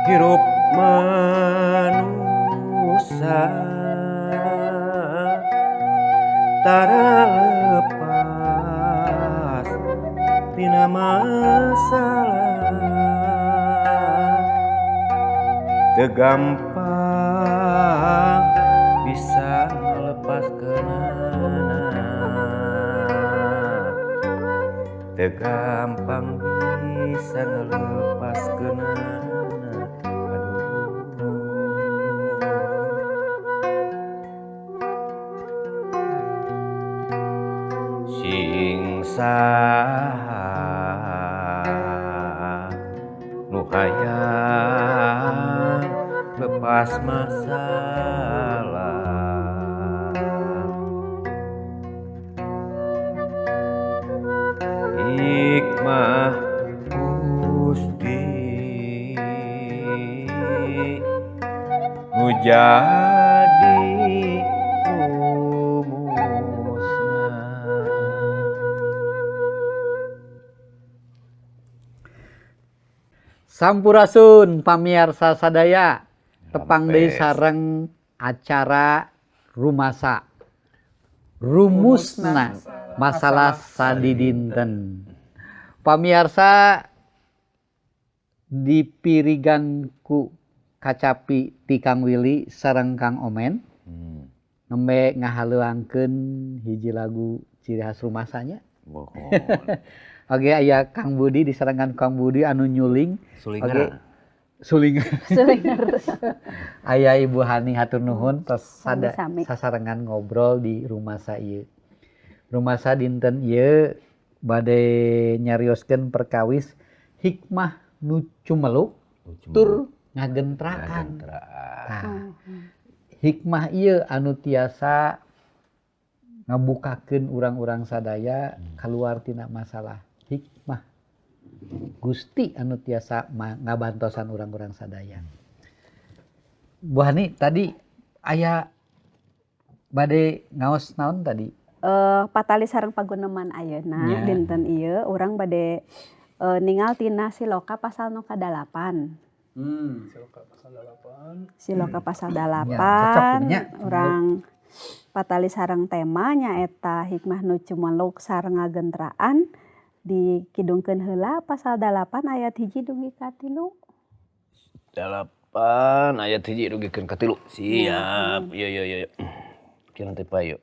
Hirup manusia tara lepas tina masalah, teu gampang bisa ngalepaskeunana, teu gampang bisa ngalepaskeunana. Aduh, sing saha nu hayang lepas masalah, hikmah Gusti nu jadi rumusna. Sampurasun pamiarsa sadaya, tepang deui Rampes. sareng acara Rumasa. Rumusna masalah sadidinten. Pamiarsa, dipirigan ku kacapi ti Kang Willy sareng Kang Omen nembe ngahaleuangkeun hiji lagu ciri khas Rumasanya. Mohon. Oke, aya Kang Budi, disarengan Kang Budi anu nyuling. Sulinger. Oke. Suling. Sulinger. Aya Ibu Hani, hatur nuhun tos sada Sami-sami. Sasarengan ngobrol di Rumasa ieu. Rumasa dinten ieu bade nyarioskeun perkawis hikmah nu cumeluk tur ngagentrakan. Ngagentraan. Tah, hikmah ieu anu tiasa ngabukakeun urang-urang sadaya keluar tina masalah. Hikmah Gusti anu tiasa ngabantosan urang-urang sadaya. Bu Hani tadi aya bade ngaos naon tadi? Patali sareng paguneman ayeuna dinten ieu urang bade ningal tina Siloka pasal nu ka-8. Siloka pasal 8. Siloka pasal Ya, cocok 8 nya. Urang patali sareng tema nyaeta hikmah nu cumeluk sareng ngagentraan, dikidungkeun heula pasal 8 ayat 1 dugi ka 3. 8 ayat 1 dugikeun ka 3. Siap. Iya iya iya. Kieu nanti payu.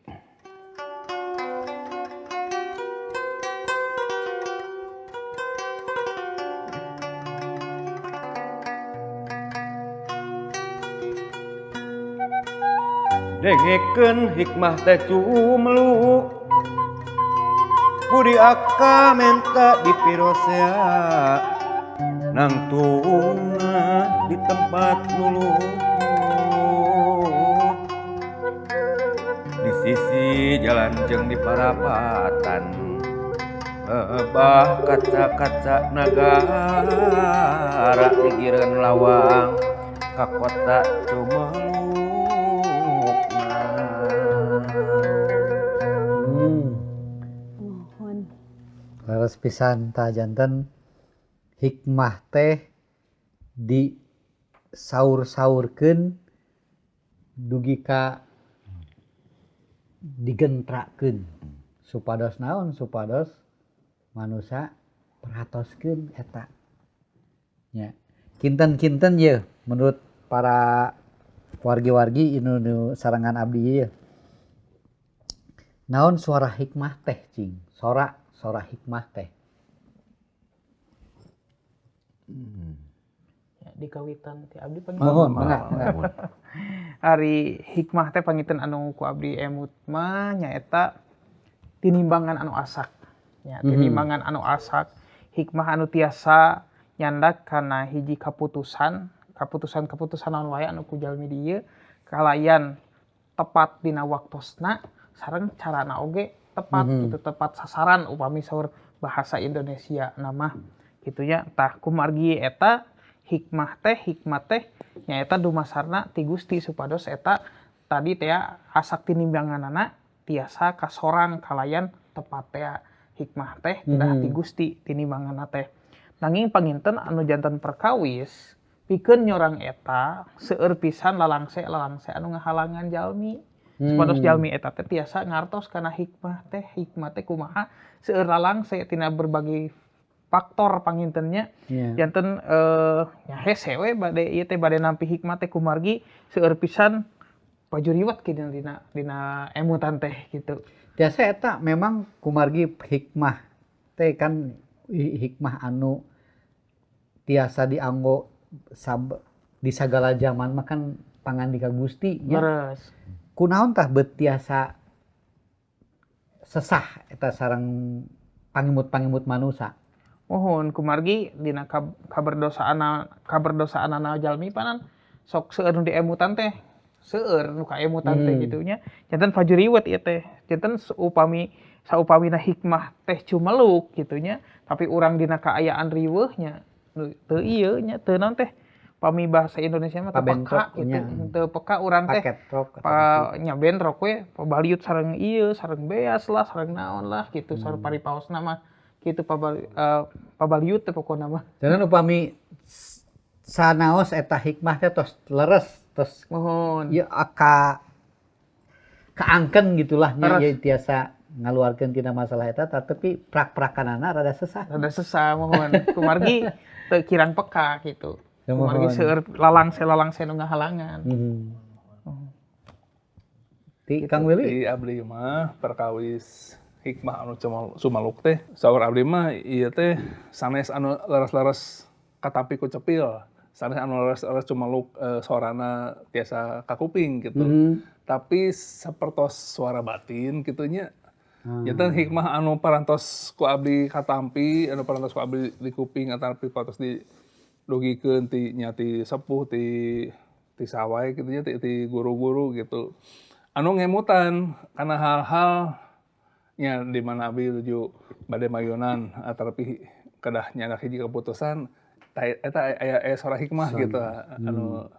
Dengekeun hikmah teh cumelu, budi aka menta dipirosea, nangtungna di tempat nu luhur, di sisi jalan jeung di parapatan, lebah kaca-kaca nagara, gigireun lawang ka kota Cumelukna. Nuhun. Leres pisan tah, janten hikmah teh di saur-saurkeun dugi ka digentrakeun supados naon, supados manusia perhatoskeun eta nya. Kinten-kinten ye menurut para wargi-wargi inu nu sarengan abdi ye, naon suara hikmah teh, cing sora sora hikmah teh? Ya, di kawitan ti abdi panginten. Mohon, mangga, mangga. Ari hikmah teh panginten anu ku abdi emut mah nyaeta tinimbangan anu asak. Ya, tinimbangan anu asak, hikmah anu tiasa nyandak kana hiji kaputusan, kaputusan-kaputusan naon wae anu ku jalmi dieu kalayan tepat dina waktosna sareng carana oge tepat gitu, tepat sasaran upami saur bahasa Indonesia nama gitu nya. Tah, kumargi eta hikmah teh, hikmat teh nyaeta dumasarna ti Gusti supados eta tadi teh asak tinimbanganana tiasa kasorang kalayan tepat teh. Hikmah teh kedah ti Gusti tinimbanganna teh. Nanging panginten anu janten perkawis Pikeun nyorang eta seueur pisan lalangse-lalangse anu ngahalangan jalmi. Supados jalmi eta teh tiasa ngartos kana hikmah teh kumaha seueur lalangse tina berbagai faktor panginten nya. Janten nya hese we bade ieu teh bade nampi hikmah teh kumargi seueur pisan pajuriwet kieu dina dina emutan teh gitu. Tiasa eta memang kumargi hikmah teh kan hikmah anu tiasa dianggo di sagala zaman mah kan pangandika Gusti nya. Leres. Kunaon tah beut tiasa sesah eta sareng pangimut-pangimut manusa? Muhun kumargi dina kaberdosaanana jalmi panan sok seueur nu diemutan teh seueur nu kaemutan teh kitu nya. Janten pajuriwet ieu teh. Janten upami saupamina hikmah teh cumeluk kitu nya, tapi urang dina kaayaan riweuh nya teu ieu nya teu naon teh pami bahasa Indonesia mah teu peka kitu. Teu peka urang teh. Nya bentrok we pabaliut sareng ieu sareng beas lah sareng naon lah kitu sareng paripaosna mah kitu pabaliut teh pokona mah. Janten upami sanaos eta hikmah teh tos leres tos muhun ieu kaangkeun gitulah nya ieu tiasa ngaluarkeun tina masalah eta tapi prak-prakanana rada sesah. Rada sesah muhun kumargi teu kirang peka kitu. Kumargi seueur lalangse-lalangse nu ngahalangan. Ti Kang Willy di abdi mah perkawis hikmah anu sumaluk teh saur abdi mah ieu teh sanes anu leres-leres katampi ku cepil, sanes anu leres-leres cumaluk sorana tiasa kakuping gitu. Tapi sapertos suara batin kitu nya. Janten hikmah anu parantos ku abdi katampi, anu parantos ku abdi di kuping ataupun parantos didugikeun ti nya ti sepuh ti sawai kitu nya ti guru-guru gitu. Anu ngemutan kana hal-hal nya di mana abdi nuju bade mayunan ataupun kedah nyandak hiji keputusan eta aya suara hikmah gitu anu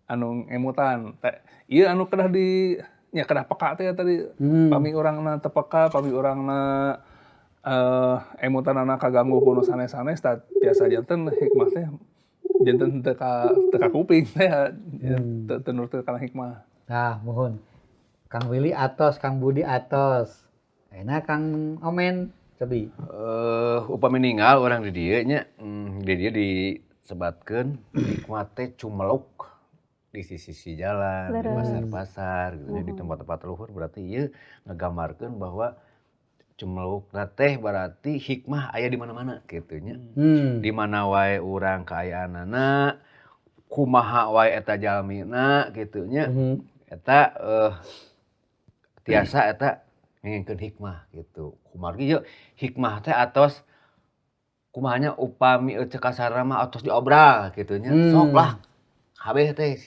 anu ngemutan. Ieu anu kedah di nya kedah peka teh tadi pami urangna teu peka, pami urangna emutanana kaganggu ku nu sanes-sanes tah tiasa janten hikmah teh janten teu ka kuping teh teu nurut kana hikmah. Tah muhun. Kang Willy atos, Kang Budi atos. Enak Kang Omen cobi. Upami ninggal urang di dieu nya, di dieu disebatkeun hikmah teh cumeluk di sisi-sisi jalan, di pasar-pasar gitu, di tempat-tempat luhur berarti ieu ngagambarkeun bahwa cumeluk teh berarti hikmah aya di mana-mana kitu nya. Di mana wae urang kaayaanana, kumaha wae eta jalmina kitu nya. Eta tiasa eta ngengkeun hikmah gitu. Kumargi yeuh hikmah teh atos kumaha nya upami cek kasarna mah atos diobral kitu nya. Sok lah kabeh teh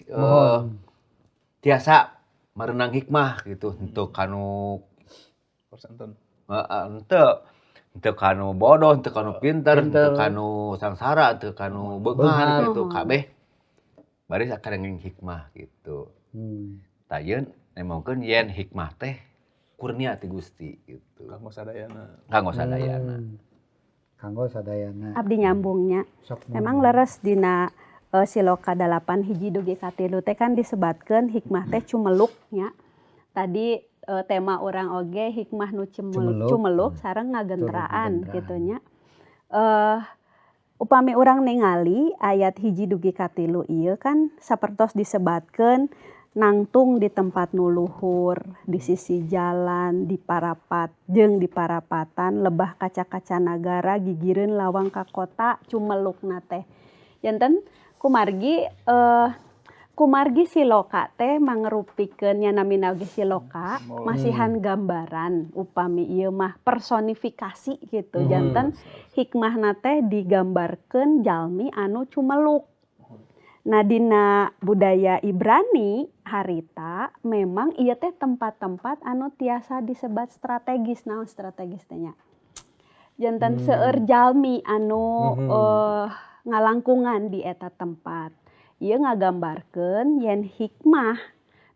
tiasa merenang hikmah gitu henteu kanu persenten. Henteu kanu bodoh, henteu kanu pinter, henteu kanu sangsara, henteu kanu beunghar gitu kabeh. Baris akan ngeng hikmah gitu. Tah yeun nemongkeun yen hikmah teh kurnia ti Gusti gitu. Kanggo sadayana. Kanggo sadayana. Kanggo sadayana. Abdi nyambungnya. Memang leres dina siloka 8 hiji dugi ka 3 teh kan disebatkeun hikmah teh cumeluk nya. Tadi tema urang oge hikmah nu cumeluk sareng ngagentraan kitu nya. Upami urang ningali ayat hiji dugi ka 3 ieu kan sapertos disebatkeun nangtung di tempat nu luhur, di sisi jalan, di parapat jeung di parapatan lebah kaca-kaca nagara gigireun lawang ka kota cumelukna teh. Janten kumargi kumargi siloka teh mangrupikeun nya namina oge siloka masihan gambaran upami ieu mah personifikasi gitu. Janten hikmahna teh digambarkeun jalmi anu cumeluk. Nah dina budaya Ibrani harita memang ieu teh tempat-tempat anu tiasa disebat strategis. Naon strategis teh nya? Janten seueur jalmi anu ngalangkungan di eta tempat. Ieu ngagambarkeun yen hikmah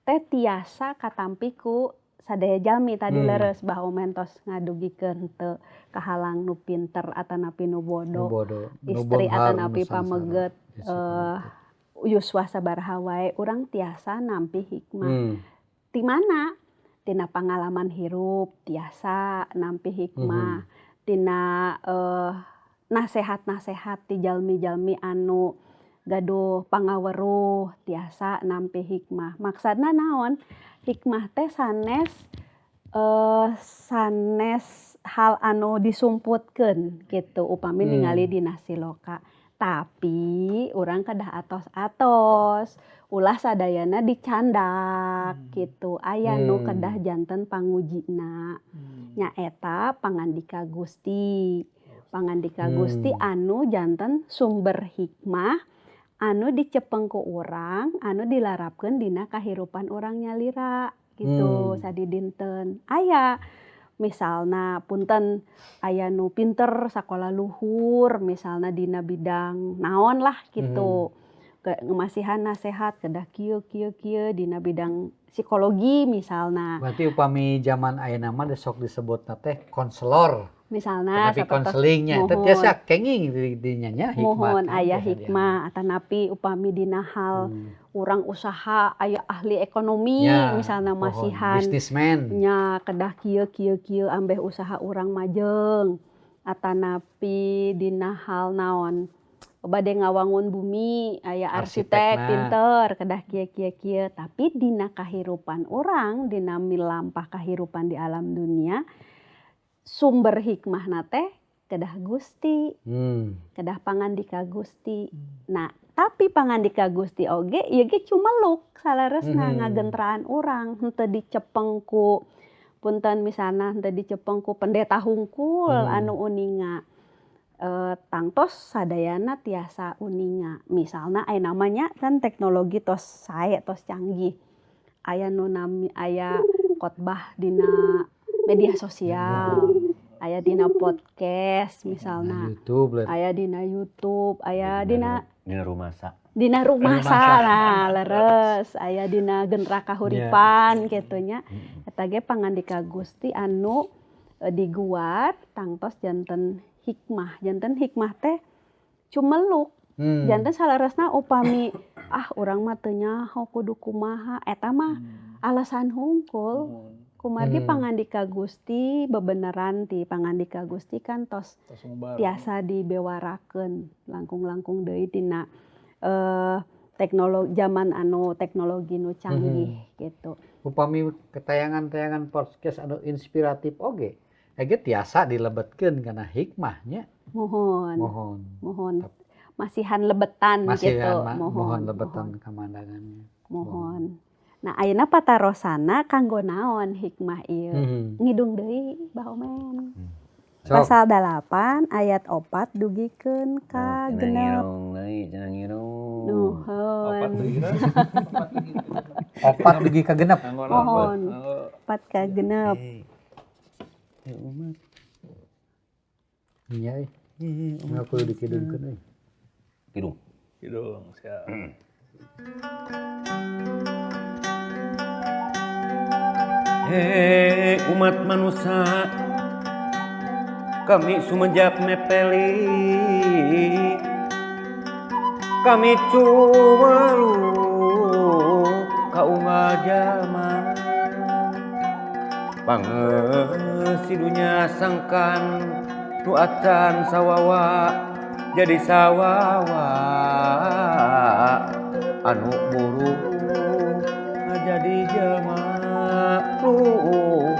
teh tiasa katampi ku sadaya jalmi tadi leres bahwa mentos ngadugikeun teu kahalang nu pinter atanapi nu bodoh, istri atanapi pameget, Yuswa sabaraha wae urang tiasa nampi hikmah. Ti mana? Tina pangalaman hirup tiasa nampi hikmah. Tina nasehat-nasehat ti jalmi-jalmi anu gaduh pangaweruh tiasa nampi hikmah. Maksudna naon? Hikmah teh sanes sanes hal anu disumputkeun gitu upami ningali dina siloka. Tapi urang kedah atos-atos, ulah sadayana dicandak gitu. Aya nu kedah janten pangujina. Nyaeta pangandika Gusti. Pangandika Gusti anu janten sumber hikmah anu dicepeng ku urang, anu dilarapkeun dina kahirupan urang nyalira gitu sadidinten. Aya misalna punten aya nu pinter sakola luhur misalna dina bidang naon lah gitu. Masihan nasehat kedah kieu kieu kieu dina bidang psikologi misalna. Berarti upami zaman ayeuna mah sok disebutna teh konselor. Misalna Tapi konselingnya eta tiasa kenging di dinya nya hikmah. Muhun, aya hikmah atanapi upami dina hal urang usaha aya ahli ekonomi misalna masihan bisnismen nya kedah kieu kieu kieu ambeh usaha urang majeng, atanapi dina hal naon bade ngawangun bumi aya arsitek pinter kedah kieu kieu kieu. Tapi dina kahirupan urang, dina milampah kahirupan di alam dunia, sumber hikmahna teh kedah Gusti, kedah pangandika Gusti. Nah, tapi pangandika Gusti oge ieu ge cumeluk saleresna ngagentraan urang, henteu dicepeng ku punten misalna henteu dicepeng ku pendeta hungkul anu uninga. Tangtos sadayana tiasa uninga. Misalna aya namanya kan teknologi tos sae, tos canggih. Aya nu nami aya khotbah dina media sosial, aya dina podcast misalna, YouTube, aya dina YouTube, aya dina dina rumasa. Dina rumasa lah, leres, aya dina genra kahuripan kitu nya. Eta ge pangandika Gusti anu diguar tangtos janten hikmah. Janten hikmah teh cumeluk. Janten saleresna upami urang mah teu nyaho kudu kumaha, eta mah alasan hungkul. Kumargi pangandika Gusti bebeneran ti pangandika Gusti kan tos tiasa dibewarakeun langkung-langkung deui tina teknologi zaman anu teknologi nu canggih gitu. Upami ketayangan-tayangan podcast anu inspiratif oge, ege tiasa dilebetkeun kana hikmahnya. Muhun. Muhun. Muhun. Masihan lebetan masihan gitu. Muhun lebetan kamandangannya. Muhun. Nah, ayeuna patarosana kanggo naon hikmah ieu? Ngidung deui Bah Omen. Pasal 8 ayat 4 dugikeun ka 6. Nuhun. 4 dugi ka 6. Muhun. 4 ka 6. Nya euy. Nya kudu dikidungkeun euy. Kidung. Kidung, siap. Hei umat manusia, kami sumejap mepeli, kami cumalu kaunggal jalma, pangeusi dunya sangkan nu acan sawawa jadi sawawa, anu buruk jadi jalma luhur.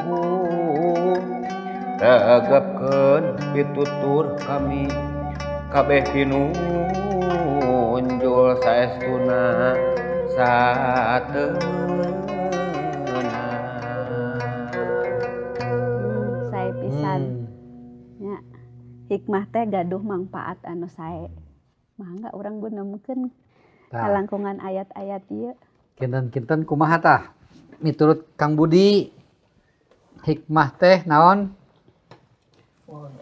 Tegapkeun pitutur kami kabeh pinunjul saestuna sateuna. Sae pisan nya hikmah teh gaduh mangpaat anu sae. Mangga urang gunemkeun kalangkungan ayat-ayat ieu. Kinten-kinten kumaha tah? Miturut Kang Budi hikmah teh naon?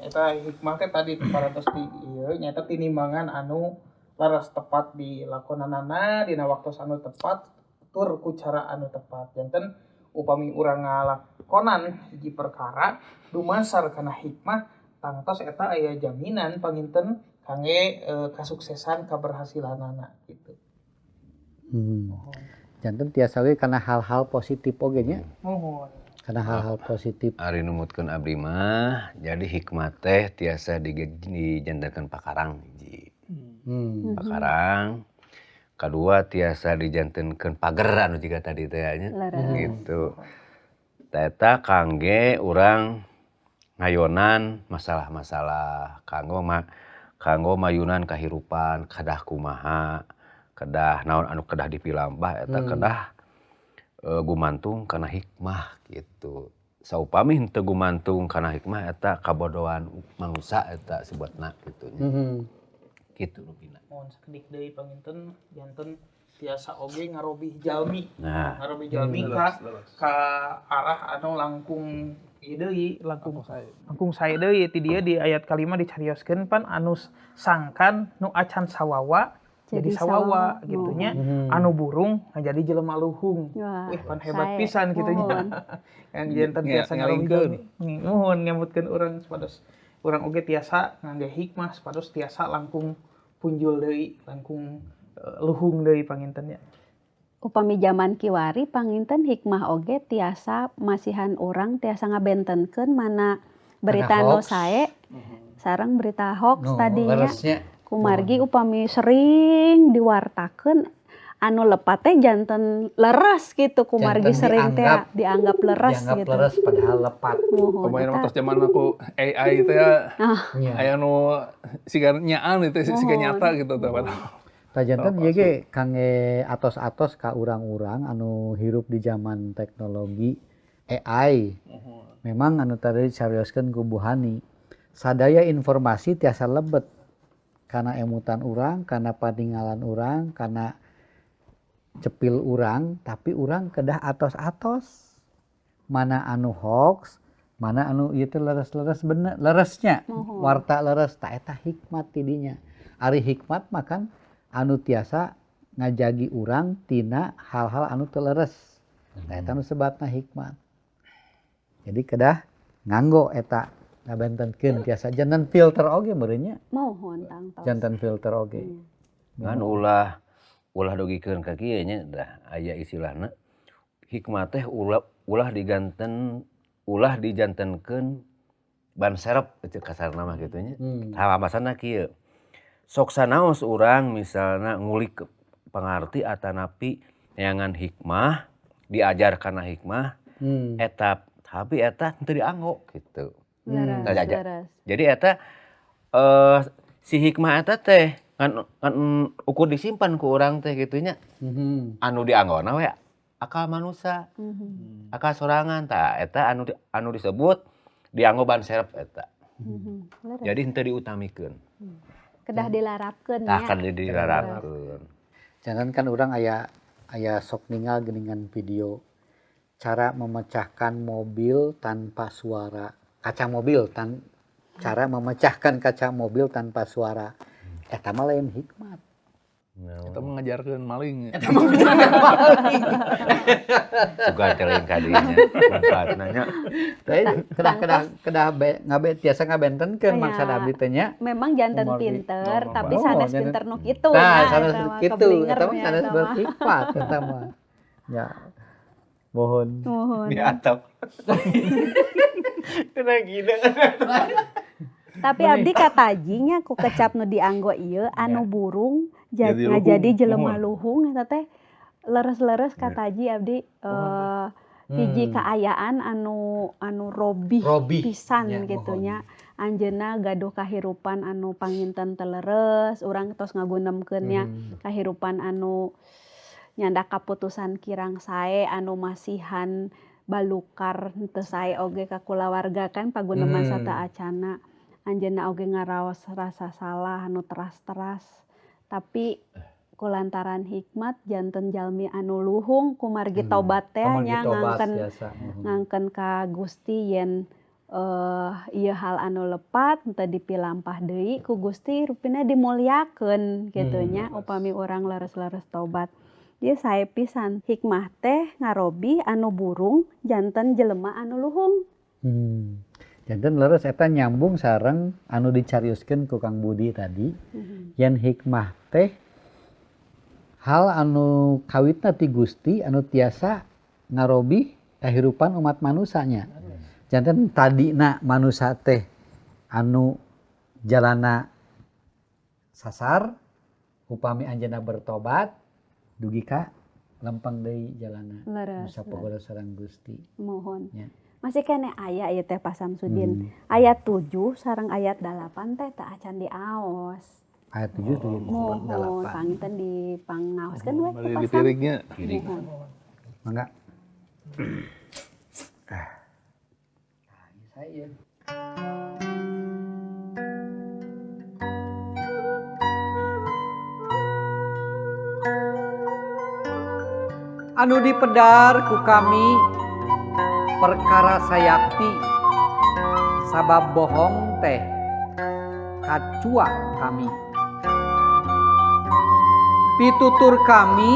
Eta hikmah teh tadi parantos di ieu nyaeta tinimbangan anu laras tepat dilakonanana dina waktu anu tepat tur ku cara anu tepat. Janten upami urang ngalakonan hiji perkara dumasar kana hikmah tangtos eta aya jaminan panginten kangge kasuksesan kaberhasilanana gitu. Janten tiasa we kana hal-hal positif oge nya. Muhun. Kana hal-hal positif. Ari numutkeun abdi mah jadi hikmah teh tiasa dijantenkeun pakarang hiji. Pakarang. Kadua tiasa dijantenkeun pager anu jiga tadi teh nya. Gitu. Tah eta kangge urang ngayonan masalah-masalah kanggo mayunan kahirupan kedah kumaha, kedah naon anu kedah dipilampah eta kedah gumantung kana hikmah gitu. Saupami henteu gumantung kana hikmah eta kabodohan manusia eta sebutna kitu nya. Kitu rupina. Mohon sakedik deui panginten janten tiasa oge ngarobih jalmi. Nah, Ngarobih jalmi ka arah anu langkung ieu deui, langkung langkung sae deui ti dieu di ayat kalima dicarioskeun pan anu sangkan nu acan sawawa jadi sawawa gitu nya, anu burung ngajadi jelema luhung. Wah, Wih, pan hebat sae. pisan kitu nya. Muhun. Yang janten tiasa ngarobih Ngelingkeun. jalmi. Muhun ngemutkeun urang supados urang oge tiasa ngangge hikmah supados tiasa langkung punjul deui, langkung luhung deui panginten nya. Upami zaman kiwari panginten hikmah oge tiasa masihan urang tiasa ngabentenkeun mana berita Mana nu hoax. sae sareng berita hoax Nu tadinya. leresnya. Kumargi upami sering diwartakeun anu lepat teh janten leres gitu kumargi Janten sering teh dianggap dianggap leres dianggap gitu. leres padahal lepat. Muhun Pemain eta. atas zaman aku AI teh ya, Nya. aya nu siga nyaan itu siga Muhun. nyata gitu teh padahal. Tah janten ieu ge kangge atos-atos ka urang-urang anu hirup di zaman teknologi AI. Memang anu tadi dicarioskeun ku Bu Hani, sadaya informasi tiasa lebet kana emutan urang, kana paningalan urang, kana cepil urang, tapi urang kedah atos-atos mana anu hoax, mana anu ieu teh leres-leres bener, leresnya, Muhun. warta leres, tah eta hikmat ti dinya. Ari hikmat mah kan anu tiasa ngajagi urang tina hal-hal anu teu leres. Tah eta nu sebatna hikmat. Jadi kedah nganggo eta ngabentenkeun tiasa janten filter oge meureun nya, Muhun tangtos. janten filter oge. Ngan ulah ulah dugikeun ka kieu nya dah aya istilahna hikmah teh ulah ulah diganten ulah dijantenkeun ban serep itu kasarna mah kitu nya. Tah masana kieu. Sok sanaos urang misalna ngulik pangarti atanapi neangan hikmah diajar kana hikmah eta tapi eta henteu dianggo gitu. Leres, Tah, jaja. leres. Jadi eta si hikmah eta teh ngan ngan ukur disimpan ku urang teh kitu nya. Anu dianggona we akal manusia, akal sorangan tah eta anu disebut dianggo ban serep eta. Leres. Jadi henteu diutamikeun. Kedah dilarapkeun Tah nya. kan dilarapkeun. Jangan kan orang aya aya sok ningal geuningan video cara memecahkan mobil tanpa suara, kaca mobil cara memecahkan kaca mobil tanpa suara. Eta mah lain hikmat. Eta mah ngajarkeun maling. Sugan teh lain ka dinya. Manfaatna nya. Tapi kedah kedah kedah ngabe tiasa ngabentenkeun Aya. maksad abdi teh nya. Memang janten Kumargi. pinter, Oh, tapi oh, sanes janten- pinter nu kitu Nah, nya, sanes eta mah kitu, keblinger eta mah nya sanes eta mah. berhikmat eta mah. Ya. Mohon. Muhun. Di atap. Kena gila. Tapi abdi katajinya ku kecap nu dianggo ieu anu burung Jadi luhung. ngajadi jelema Muhun. luhung eta teh leres-leres kataji abdi hiji kaayaan anu anu robih, Robih. pisan Ya, gitu muhun. nya anjeunna gaduh kahirupan anu panginten teu leres urang tos ngagunemkeun nya kahirupan anu nyandak kaputusan kirang sae anu masihan balukar henteu sae oge ka kulawarga kan paguneman sata acana anjeunna oge ngaraos rasa salah anu teras-teras tapi kulantaran hikmat janten jalmi anu luhung kumargi tobat teh Kumargi nya tobat ngangken biasa. ngangken ka Gusti yen ieu hal anu lepat henteu dipilampah deui ku Gusti rupina dimulyakeun kitu nya upami urang leres-leres tobat. Ieu sae pisan hikmah teh ngarobi anu burung janten jelema anu luhung. Janten leres eta nyambung sareng anu dicarioskeun ku Kang Budi tadi. Yen hikmah teh Hal anu kawitna ti Gusti anu tiasa ngarobih kahirupan umat manusanya. Janten tadina manusa teh anu jalana sasar upami anjeunna bertobat dugi ka lempeng deui jalana Leres, nu sapagodos sareng Gusti. Mohon. Ya. Masih keneh aya ieu teh Pak Samsudin. Ayat 7 sareng ayat 8 teh teu acan diaos. Ayat 7 7 Mohon 8. panginten dipangaoskeun we ku Bari Pak Sam. dipiriknya. Mohon. Mangga. Saya. Anu dipedar ku kami perkara sayakti sabab bohong teh kacua kami. Pitutur kami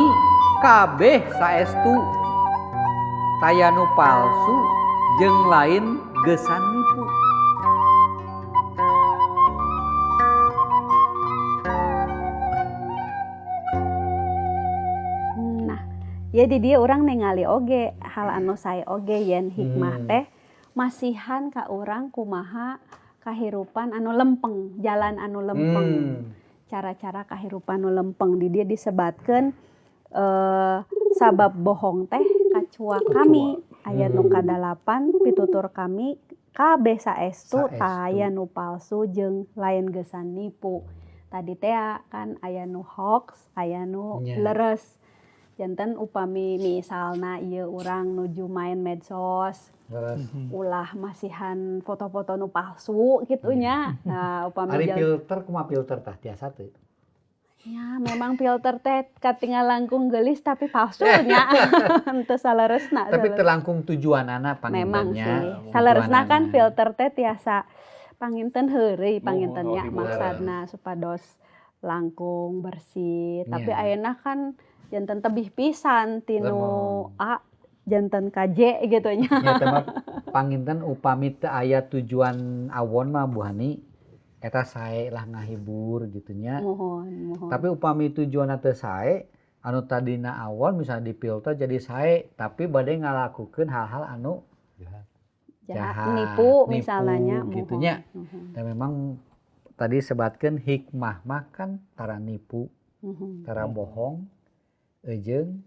kabeh saestu taya nu palsu jeung lain gesan nipu. Nah, ya di dieu urang ningali oge hal anu sae oge yen hikmah teh masihan ka urang kumaha kahirupan anu lempeng, jalan anu lempeng. Cara-cara kahirupan nu lempeng di dieu disebatkeun sabab bohong teh kacua kami ayat nu kadalapan pitutur kami kabeh saestu taya nu palsu jeung lain gesan nipu. Tadi teh kan aya nu hoax, aya nu leres. Janten upami misalna ieu urang nuju main medsos, ulah masihan foto-foto nu palsu kitu nya. Nah, upami ari filter kumaha filter tah tiasa teu? Ya, memang filter teh katingal langkung geulis tapi palsu nya. Henteu saleresna. Tapi teu langkung tujuanana panginten memang nya. Sih. Saleresna kan filter teh tiasa panginten heureuy panginten nya maksudna supados langkung bersih. Tapi ayeuna kan janten tebih pisan tinu A janten ka J gitu nya. Nya teh mah panginten upami teu aya tujuan awon mah Bu Hani eta sae lah ngahibur gitu nya. Mohon, mohon. Tapi upami tujuanna teu sae anu tadina awon misalnya dipilter jadi sae tapi bade ngalakukeun hal-hal anu jahat, nipu misalnya gitu nya. Dan memang tadi sebatkeun hikmah mah kan tara nipu, tara bohong, jeung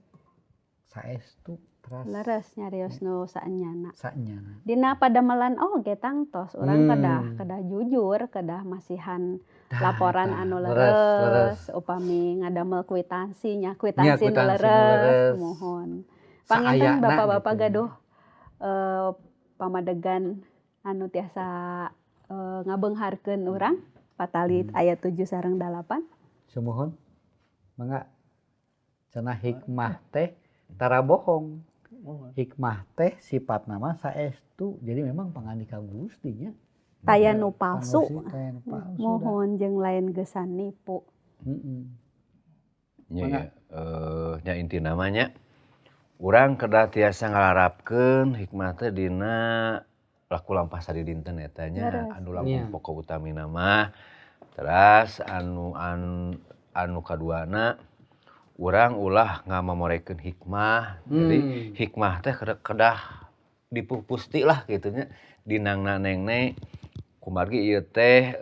saestu teras. Leres nyarios nu saenyana. Saenyana. Dina padamelan oge tangtos urang kedah jujur, kedah masihan laporan anu leres, upami ngadamel kwitansi nya, kwitansi nu leres, mohon. Panginten bapak-bapak gitu. Gaduh pamadegan anu tiasa ngabeungharkeun urang patali ayat 7 sareng 8. Sumuhun. Mangga. Cenah hikmah teh tara bohong. Hikmah teh sifat nama saestu. Jadi memang pangandika Gusti nya. Taya nu palsu. Mohon jeung lain gesan nipu. Nya nya inti namanya urang kedah tiasa ngalarapkeun hikmah teh dina laku lampah sadidinten eta nya anu langkung pokok utamina mah. Teras anu anu kaduana urang ulah ngamamorekeun hikmah. Jadi hikmah teh kedah dipupusti lah gitu nya dinangna nengne kumargi ieu teh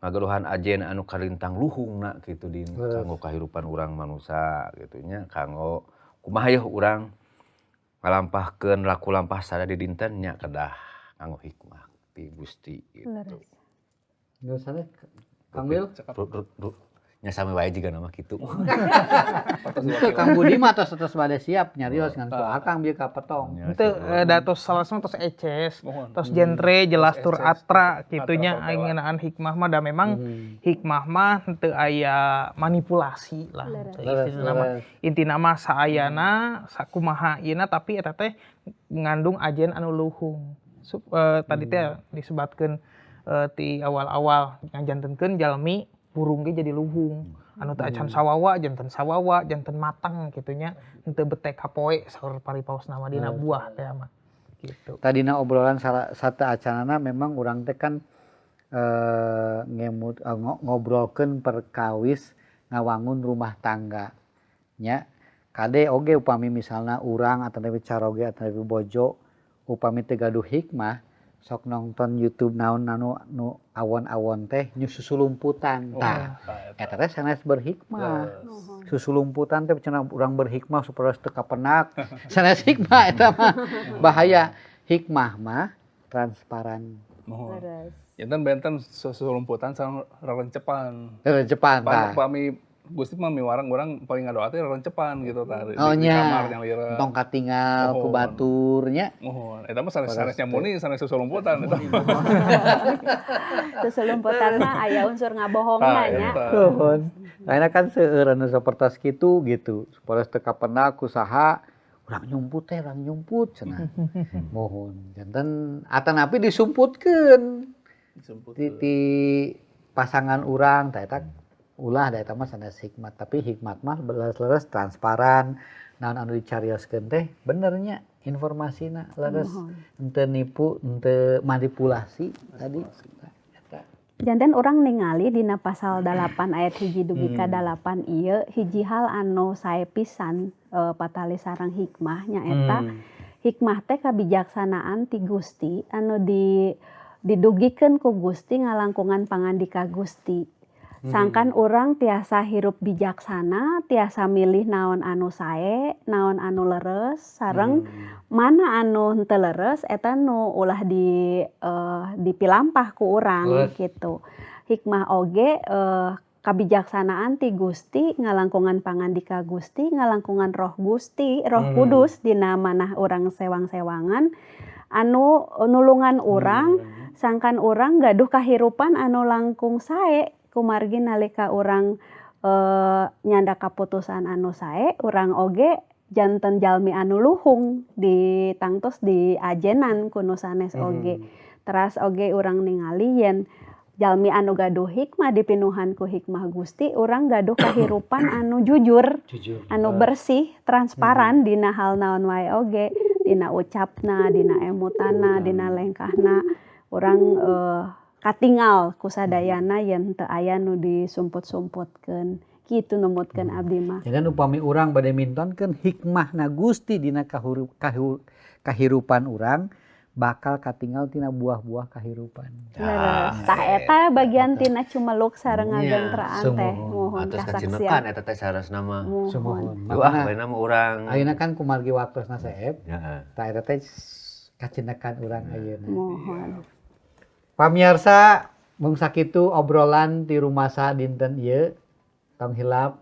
ngagaduhan ajen anu kalintang luhungna kitu di kanggo kahirupan urang manusa gitu nya kanggo kumaha yeuh urang ngalampahkeun laku lampah sada di dinten nya kedah kanggo hikmah ti Gusti gitu. Geus Kang Wil nya sami wae jiga nama kitu. Teu Kang Budi mah tos bade siap nyarios ngan ku Akang bieu kapetong. Henteu da tos salasna tos eces, tos genre jelas tur atra kitu nya ngeunaan hikmah mah da memang hikmah mah henteu aya manipulasi lah. Intina mah saayana sakumaha ieuna tapi eta teh ngandung ajen anu luhung. Tadi teh disebatkeun ti awal-awal ngajantenkeun jalmi burung ge jadi luhung anu teu acan sawawa janten sawawa janten matang kitu nya henteu bete kapoe saur paripaos nama dina buah teh mah gitu. Tadina obrolan sate acanana memang urang teh kan ngobrolkeun perkawis ngawangun rumah tangga. Nya kade oge upami misalna urang atanapi caroge atanapi bojo upami teu gaduh hikmah sok nonton YouTube naon anu nu awon-awon teh susulumputan tah eta teh sanes berhikmah. Susulumputan teh cenah urang berhikmah supaya teu kapenak, sanes hikmah eta mah, bahaya. Hikmah mah transparan. Muhun. Janten benten susulumputan sareng rerencepan. Rerencepan tah. Pami Gusti mah miwarang urang paling ngadoa teh rerencepan gitu tah di, Oh di nya, kamar yang lira. Tong katingal ku Muhun. batur nya. Muhun. Eta mah sanes sanesnya muni, sanes susulumputan eta. Susulumputan mah aya unsur ngabohongna Tah, nya. eta. Nuhun. Ayeuna kan seueur anu sapertos kitu gitu. Supaya teu kapenak ku saha, urang nyumput teh, urang nyumput cenah. Muhun. Janten atanapi disumputkeun ti pasangan urang tah eta ulah, da eta mah sanes hikmat, tapi hikmat mah leres-leres transparan, naon anu dicarioskeun teh bener nya informasina, leres, henteu nipu, henteu manipulasi tadi eta. Janten urang ningali dina pasal 8 ayat 1 dugi ka 8 ieu hiji hal anu sae pisan patali sareng hikmah, nyaeta hikmah teh kabijaksanaan ti Gusti anu didugikeun ku Gusti ngalangkungan pangandika Gusti. Sangkan urang tiasa hirup bijaksana, tiasa milih naon anu sae, naon anu leres, sareng mana anu henteu leres eta nu ulah dipilampah ku urang gitu. Hikmah oge kabijaksanaan ti Gusti ngalangkungan pangandika Gusti, ngalangkungan Roh Gusti, Roh Kudus dina manah urang sewang-sewangan anu nulungan urang sangkan urang gaduh kahirupan anu langkung sae, kumargi nalika urang nyandak kaputusan anu sae, urang oge janten jalmi anu luhung di tangtos di ajenan ku nu sanes oge. Teras oge urang ningali yen jalmi anu gaduh hikmah dipinuhan ku hikmah Gusti, urang gaduh kahirupan anu jujur, Jujur. Anu bersih, transparan dina hal naon wae oge, dina ucapna, dina emutana, dina lengkahna, urang katingal ku sadayana yen teu aya nu disumput-sumputkeun. Kitu numutkeun abdi mah. Jangan upami urang bade mintonkeun hikmahna Gusti dina kahirupan urang bakal katingal tina buah-buah kahirupan. Leres. Tah eta bagian tina cumeluk sareng ngagentraan teh. Sumuhun. Muhun Atos kasaksian. kacinekan eta teh saresna mah. Muhun. Sumuhun. Duh ah, Makana bae mah urang. Ayeuna kan kumargi waktosna seep, Heeh. tah eta teh kacinekan urang ayeuna. Muhun. Pamiarsa, mung sakitu obrolan ti rumasa dinten ieu. Tong hilap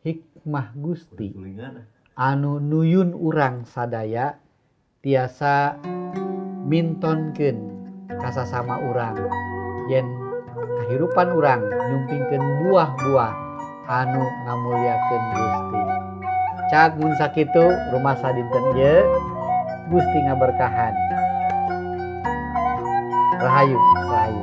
hikmah Gusti anu nuyun urang sadaya tiasa mintonkeun kasasama urang yen kahirupan urang nyumpingkeun buah-buah anu ngamuliakeun Gusti. Cak mun sakitu rumasa dinten ieu, Gusti ngaberkahan. Rahayu, rahayu.